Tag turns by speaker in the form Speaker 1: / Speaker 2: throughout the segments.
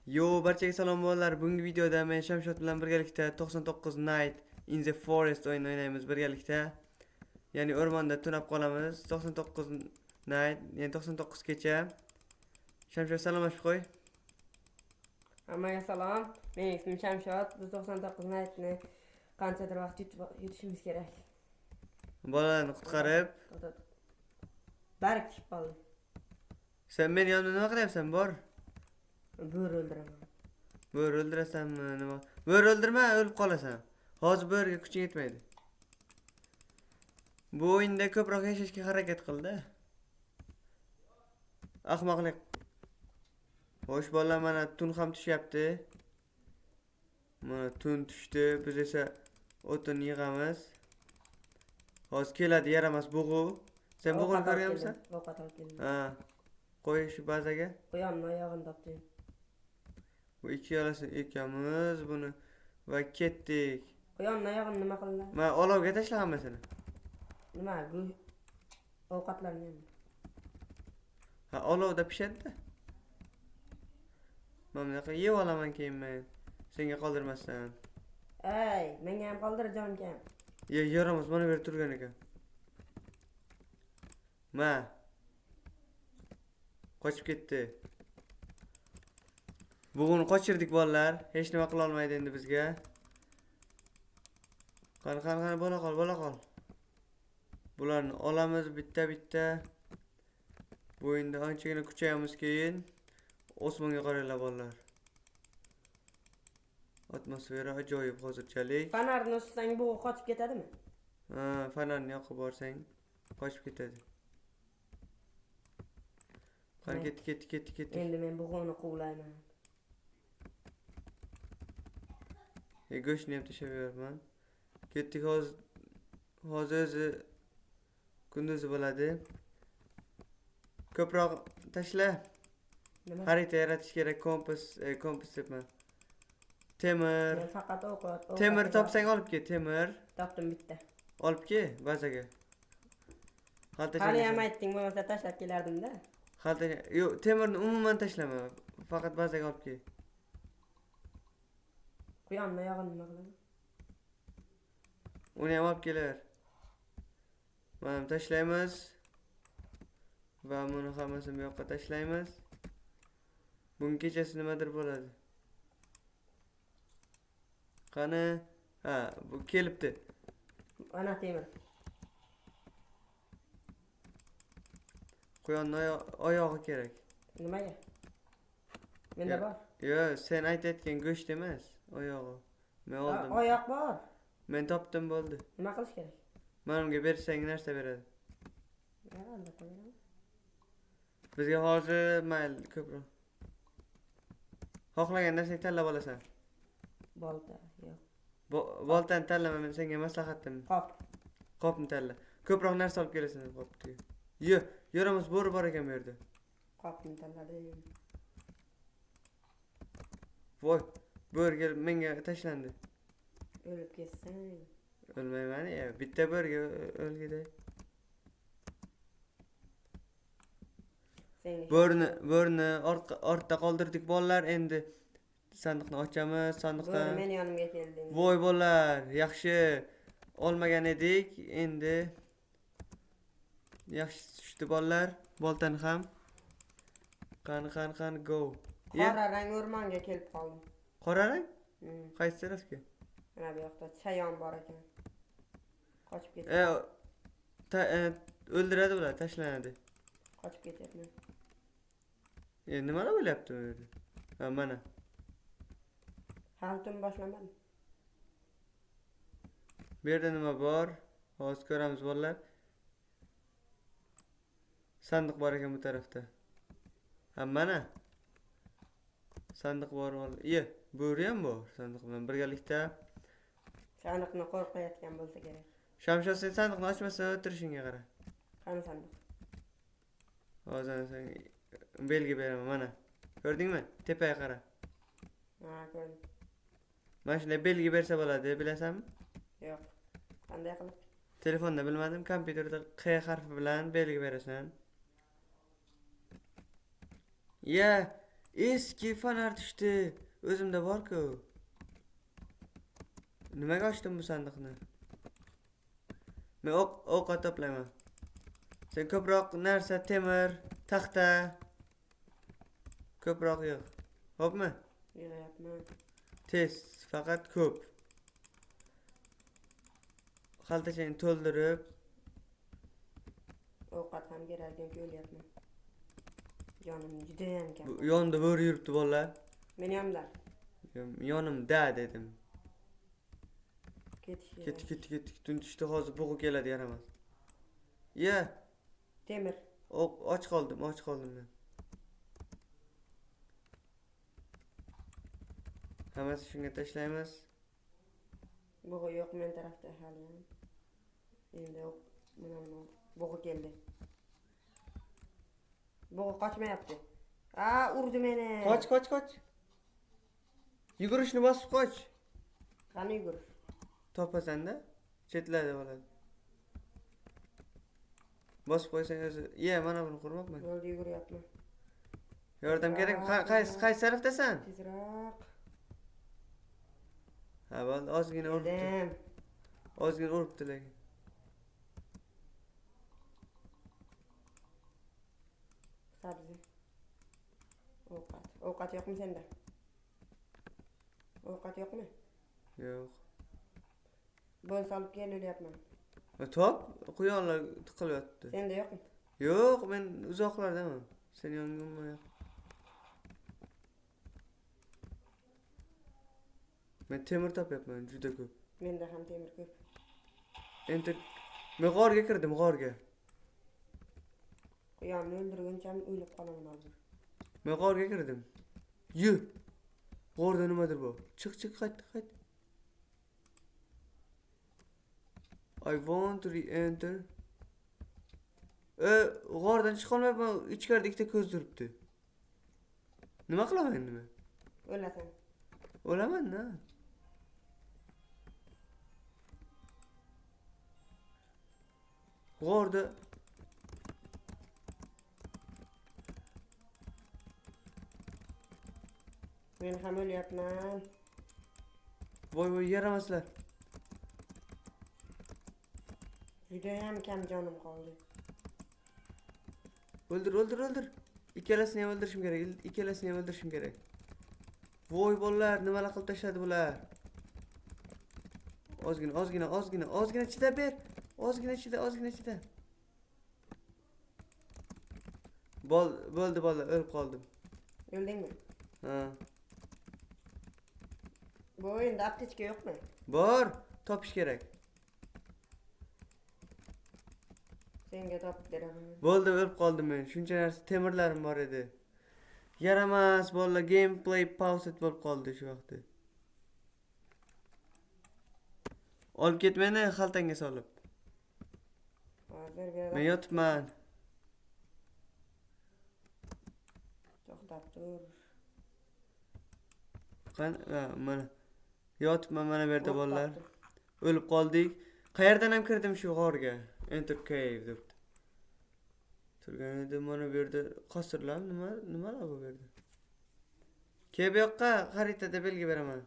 Speaker 1: Yo, barchaga salom bolalar. Bugungi videoda men Shamshod bilan birgalikda 99 Night in the Forest o'yinini o'ynaymiz birgalikda. Ya'ni o'rmonda tunab qolamiz. 99 Night, ya'ni 99 kecha. Shamshod salomlashib qo'y.
Speaker 2: Hammaga salom. Mening ismim Shamshod. Biz 99 Nightni qanchadir vaqt yutishimiz kerak.
Speaker 1: Bolalarni qutqarib.
Speaker 2: Barik tushib qoldi.
Speaker 1: Sen meni yonimda nima qilyapsan, bor?
Speaker 2: Bo'ri o'ldiraman.
Speaker 1: Bo'ri o'ldirasanmi, nima? Bo'ri o'ldirma, o'lib qolasan. Hozir bo'riga kuching yetmaydi. Bu o'yinda ko'proq yashashga harakat qil-da. Ahmoqlik. Xo'sh bolalar, mana tun ham tushyapti. Mana tun tushdi, biz esa o'tin yig'amiz. Hozir keladi yaramas bug'u. Sen bug'uni ko'ryapsan?
Speaker 2: Ovqat olib keldim.
Speaker 1: Ha. Qo'y shu bazaga.
Speaker 2: Quyonni oyog'ini topdim.
Speaker 1: Bu ikki yolasini ekamiz buni va ketdik.
Speaker 2: Quyonni oyog'ini nima qilinadi?
Speaker 1: Mana olovga tashla hammasini.
Speaker 2: Nima, go'sht ovqatlarni ham.
Speaker 1: Ha, olovda pishadi-da. Mana bunaqa yeb olaman keyin men. Senga qoldirmasdan.
Speaker 2: Ey, menga ham qoldir, jonim kam.
Speaker 1: Ye, yaramas mana bu yerda turgan ekan. Ma. Qochib ketdi. Bugun qochirdik bolalar. Hech nima qila olmaydi endi bizga. Qani, qani, qani, bola qol, bola qol. Bularni olamiz bitta-bitta. Bu o'yinda anchagina kuchayamiz keyin. Osmonga qaranglar bolalar. Atmosfera ajoyib hozirchalik.
Speaker 2: Fonarni o'chsang bu qochib ketadimi?
Speaker 1: Ha, fonarni yoqib borsang qochib ketadi. Qani, ketdi, ketdi, ketdi, ketdi.
Speaker 2: Endi men bug'uni quvlayman.
Speaker 1: Go'shtni ham tashlab beraman. Ketdik hozir. Hozir o'zi kunduzi bo'ladi. Ko'proq tashla. Xarita yaratish kerak, kompas, kompas debman. Temir.
Speaker 2: Men faqat ovqat.
Speaker 1: Temir topsang olib kel, temir.
Speaker 2: Topdim bitta.
Speaker 1: Olib kel bazaga.
Speaker 2: Hali ham aytding, bo'lmasa tashlab kelardim-da.
Speaker 1: Xaltaga, yo'q, temirni umuman tashlama. Faqat bazaga olib kel.
Speaker 2: Quyonni oyog'ini nima qilaman?
Speaker 1: Uni ham olib kelar. Mana tashlaymiz. Va buni hammasini bu yoqqa tashlaymiz. Bugun kechasi nimadir bo'ladi. Qani? Ha, bu kelibdi.
Speaker 2: Ana temir.
Speaker 1: Quyonni oyog'i kerak.
Speaker 2: Nimaga? Menda bor.
Speaker 1: Yo'q, sen aytayotgan go'sht emas, oyog'i. Men oldim.
Speaker 2: Oyoq bor.
Speaker 1: Men topdim, bo'ldi.
Speaker 2: Nima qilish kerak?
Speaker 1: Mana unga bersang narsa beradi.
Speaker 2: Ha, albatta beraman.
Speaker 1: Bizga hozir mayli ko'proq. Xohlagan narsangni tanlab olasan.
Speaker 2: Bolta, yo'q.
Speaker 1: Boltani tanlama, men senga maslahatim.
Speaker 2: Qop.
Speaker 1: Qopni tanla. Ko'proq narsa olib kelasan qopga. Yo'q, yaramas bo'ri bor ekan bu yerda.
Speaker 2: Qopni tanladim.
Speaker 1: Voy, bo'ri kelib menga tashlandi.
Speaker 2: O'lib ketsang.
Speaker 1: O'lmayman, ya, bitta bo'riga o'lgida. Bo'rini ortda qoldirdik bolalar, endi sandiqni ochamiz, sandiqdan.
Speaker 2: Bo'ri meni yonimga keldi.
Speaker 1: Voy bolalar, yaxshi olmagan edik, endi yaxshi tushdi bolalar, boltani ham. Qani, qani, qani, go.
Speaker 2: Qora rang o'rmonga kelib qoldim.
Speaker 1: Qora rang? Qaysi tarafga?
Speaker 2: Mana bu yoqda chayon bor ekan. Qochib ketdi.
Speaker 1: O'ldiradi ular, tashlanadi.
Speaker 2: Qochib ketyapman.
Speaker 1: Nimalar bo'lyapti bu yerda? Ha, mana.
Speaker 2: Hali tun boshlanmadi.
Speaker 1: Bu yerda nima bor? Hozir ko'ramiz bolalar. Sandiq bor ekan bu tarafda. Ha, mana. Sandiq bor bolalar. Iye, bo'ri ham bor sandiq bilan birgalikda.
Speaker 2: Sandiqni qo'rqayotgan bo'lsa kerak.
Speaker 1: Shamshod, sen sandiqni ochmasdan o'tirishingga qara.
Speaker 2: Qani sandiq?
Speaker 1: Hozir sen belgi beraman, mana. Ko'rdingmi? Tepaga qara.
Speaker 2: Ha, ko'rdim.
Speaker 1: Mana shunday belgi bersa bo'ladi, bilasanmi?
Speaker 2: Yo'q. Qanday qilib?
Speaker 1: Telefonda bilmadim, kompyuterda Q harfi bilan belgi berasan. Ya, Eski fonar tushdi. O'zimda bor-ku. Nimaga ochdim bu sandiqni? Men ovqat toplayman. Sen ko'proq narsa, temir, taxta ko'proq yig'. Xo'pmi?
Speaker 2: Yig'yapman.
Speaker 1: Tez, faqat ko'p. Xaltachani to'ldirib.
Speaker 2: Ovqat ham kerak, chunki o'lyapman. Jonim juda ham kam.
Speaker 1: Yonda bo'ri yuribdi bolalar.
Speaker 2: Meni yonimda.
Speaker 1: Yonimda dedim.
Speaker 2: Ketish.
Speaker 1: Ketdik. Tun tushdi, hozir bug'u keladi, yaramas. Ya.
Speaker 2: Temir.
Speaker 1: Och qoldim men. Hammasi shunga tashlaymiz.
Speaker 2: Bug'u yo'q men tarafda hali ham. Endi yo'q, mana bug'u keldi. Bug'u qochmayapti. A, urdi meni.
Speaker 1: Qoch. Yugurishni bosib qoch.
Speaker 2: Qani yugurish?
Speaker 1: Topasan-da, chetlarda bo'ladi. Bosib qo'ysang o'zi. Ye, mana buni qurmoqman.
Speaker 2: Bo'ldi, yuguryapman.
Speaker 1: Yordam kerak. Qaysi tarafdasan?
Speaker 2: Tezroq.
Speaker 1: Ha, bo'ldi, ozgina uribdi. Ozgina uribdi lekin.
Speaker 2: Sabzi. Ovqat. Ovqat yo'qmi senda? Ovqat yo'qmi?
Speaker 1: Yo'q.
Speaker 2: Bo'lsa olib kel, o'lyapman.
Speaker 1: Top, quyonlar tiqilyapti.
Speaker 2: Senda yo'qmi?
Speaker 1: Yo'q, men uzoqlardaman. Seni yoningga yo'q. Men temir topyapman, juda ko'p.
Speaker 2: Menda ham temir ko'p.
Speaker 1: Enter. Men g'orga kirdim, g'orga.
Speaker 2: Quyonni o'ldirguncha o'lib qolaman hozir.
Speaker 1: Men g'orga kirdim. Yu. G'orda nimadir bor. Chiq, qayt. I want to re-enter. G'ordan chiqa olmayapman, ichkarida ikkita ko'z turibdi. Nima qilaman endi men?
Speaker 2: O'lasan.
Speaker 1: O'laman-da. G'orda
Speaker 2: men ham o'lyapman.
Speaker 1: Voy yaramaslar.
Speaker 2: Juda ham kam jonim qoldi.
Speaker 1: O'ldir. Ikkalasini ham o'ldirishim kerak. Voy bolalar, nimalar qilib tashladi bular? Ozgina chidab ber. Ozgina chida. Bo'ldi bolalar, o'lib qoldim.
Speaker 2: O'ldingmi?
Speaker 1: Ha.
Speaker 2: Bu o'yinda aptechka yo'qmi?
Speaker 1: Bor, topish kerak.
Speaker 2: Senga topib beraman.
Speaker 1: Bo'ldi, o'lib qoldim men. Shuncha narsa temirlarim bor edi. Yaramas bolalar, gameplay pause bo'lib qoldi shu vaqtda. Olib ket meni xaltangga solib.
Speaker 2: Hozir beraman.
Speaker 1: Men yotibman.
Speaker 2: To'xtab tur.
Speaker 1: Qani, mana yotibman mana bu yerda bolalar. O'lib qoldik. Qayerdan ham kirdim shu g'orga? Enter cave debdi. Turgan edi mana bu yerda qasrlar, nimalar bu yerda? Kel bu yoqqa, xaritada belgi beraman.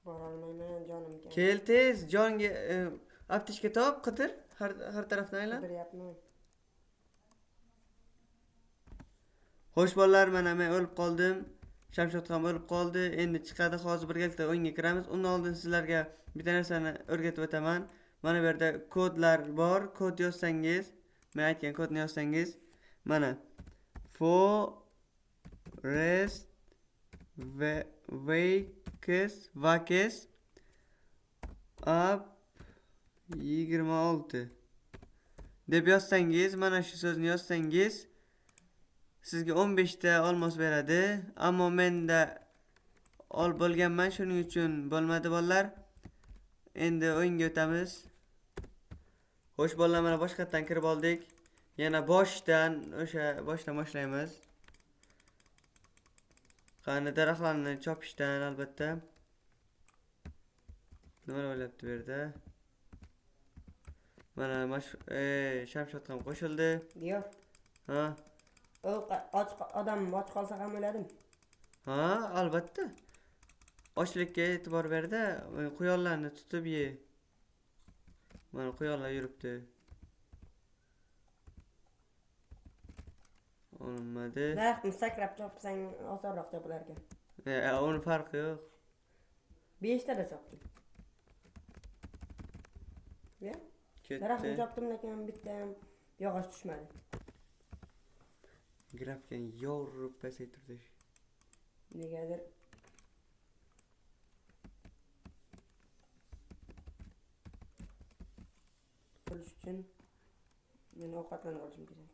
Speaker 2: Bora olmayman, jonim kam.
Speaker 1: Kel tez, jonga aptechka top, qidir, har tarafdan aylan.
Speaker 2: Qidiryapman.
Speaker 1: Xo'sh bolalar, mana men o'lib qoldim. Shamshod ham o'lib qoldi. Endi chiqadi, hozir birgalikda o'yinga kiramiz. Undan oldin sizlarga bitta narsani o'rgatib o'taman. Mana bu yerda kodlar bor. Kod yozsangiz, men aytgan kodni yozsangiz, mana forest vakes up 26 deb yozsangiz, mana shu so'zni yozsangiz sizga 15 ta olmos beradi. Ammo menda olib bo'lganman, shuning uchun bo'lmadi bolalar. Endi o'yinga o'tamiz. Xo'sh bolalar, mana boshqatdan kirib oldik. Yana boshdan, o'sha boshdan boshlaymiz. Qani daraxtlarni chopishdan albatta. Nima bo'lyapti bu yerda? Mana Shamshod ham qo'shildi.
Speaker 2: Yo'q.
Speaker 1: Ha.
Speaker 2: Och odam och qolsa ham o'ladimi?
Speaker 1: Ha, albatta. Ochlikka e'tibor berda, quyonlarni tutib ye. Mana quyonlar yuribdi. Olinmadi.
Speaker 2: Daraxtni sakrab chopsang osonroq chopilar ekan.
Speaker 1: Uni farqi yo'q.
Speaker 2: 5 tada chopdim. Ya? Daraxtni chopdim, lekin bitta ham yog'och tushmadi.
Speaker 1: Grafikani yorib pasaytirdi.
Speaker 2: Negadir? Qilish uchun men ovqatlanib olishim kerak.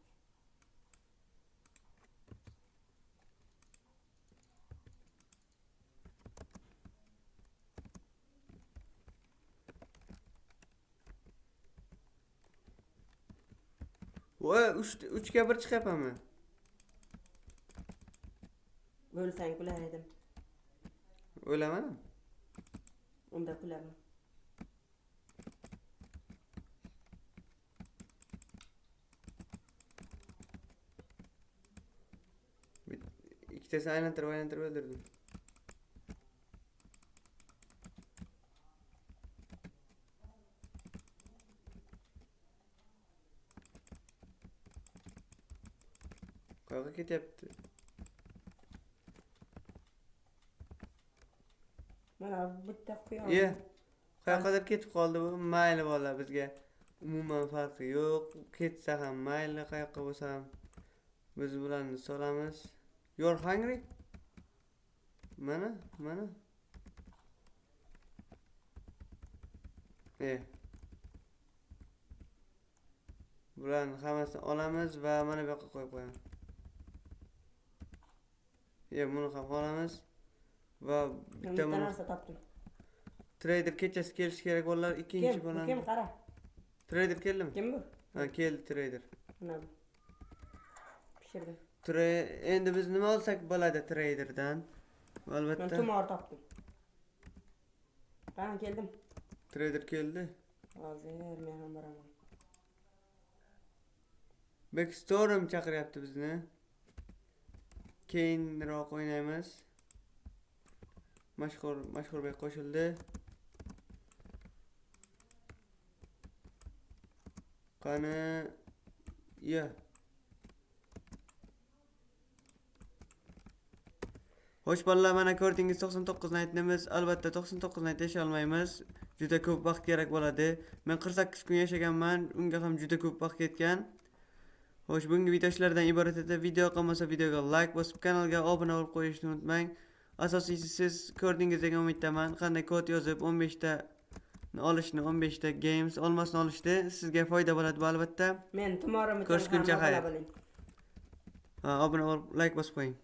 Speaker 1: Voy, 3ga 1 chiqyapmanmi?
Speaker 2: O'lsang kular edim.
Speaker 1: O'laman.
Speaker 2: Unda kulaman.
Speaker 1: Ikkitasini aylantirib o'ldirdim. Qayerga ketyapti?
Speaker 2: Mana bitta quyon.
Speaker 1: Ye. Qayerqadir ketib qoldi bu. Mayli bolalar, bizga umuman farqi yo'q. Ketsa ham mayli, qayoqqa bo'lsa ham biz bularni solamiz. You're hungry? Mana, mana. Bularni hammasini olamiz va mana bu yoqqa qo'yib qo'yamiz. Buni ham olamiz va bitta
Speaker 2: narsa topdim.
Speaker 1: Trader kechasi kelishi kerak bolalar, ikkinchi bo'ladi.
Speaker 2: Kim qara?
Speaker 1: Trader keldimi?
Speaker 2: Kim bu?
Speaker 1: Ha, keldi trader.
Speaker 2: Mana bu. Pishirdim.
Speaker 1: Endi biz nima olsak bo'ladi traderdan? Albatta.
Speaker 2: Men tumor topdim. Qani keldim.
Speaker 1: Trader keldi.
Speaker 2: Hozir men ham boraman.
Speaker 1: Backstorm chaqiryapti bizni. Keyinroq o'ynaymiz. Mashhurbek qo'shildi. Qani, ya. Xo'sh bolalar, mana ko'rdingiz 99 night'imiz. Albatta 99 night yashay olmaymiz. Juda ko'p vaqt kerak bo'ladi. Men 48 kun yashaganman, unga ham juda ko'p vaqt ketgan. Xo'sh, bugungi video shulardan iborat edi. Video yoqqan videoga like bosib, kanalga obuna bo'lib qo'yishni unutmang. Asosiysi siz ko'rdingiz degan umiddaman. Qanday kod yozib 15 ta olishni, 15 ta games olmasni olishdi sizga foyda bo'ladi bu albatta.
Speaker 2: Men tumorim uchun
Speaker 1: ko'rishguncha xayr. Obuna bo'lib, like bosib qo'ying.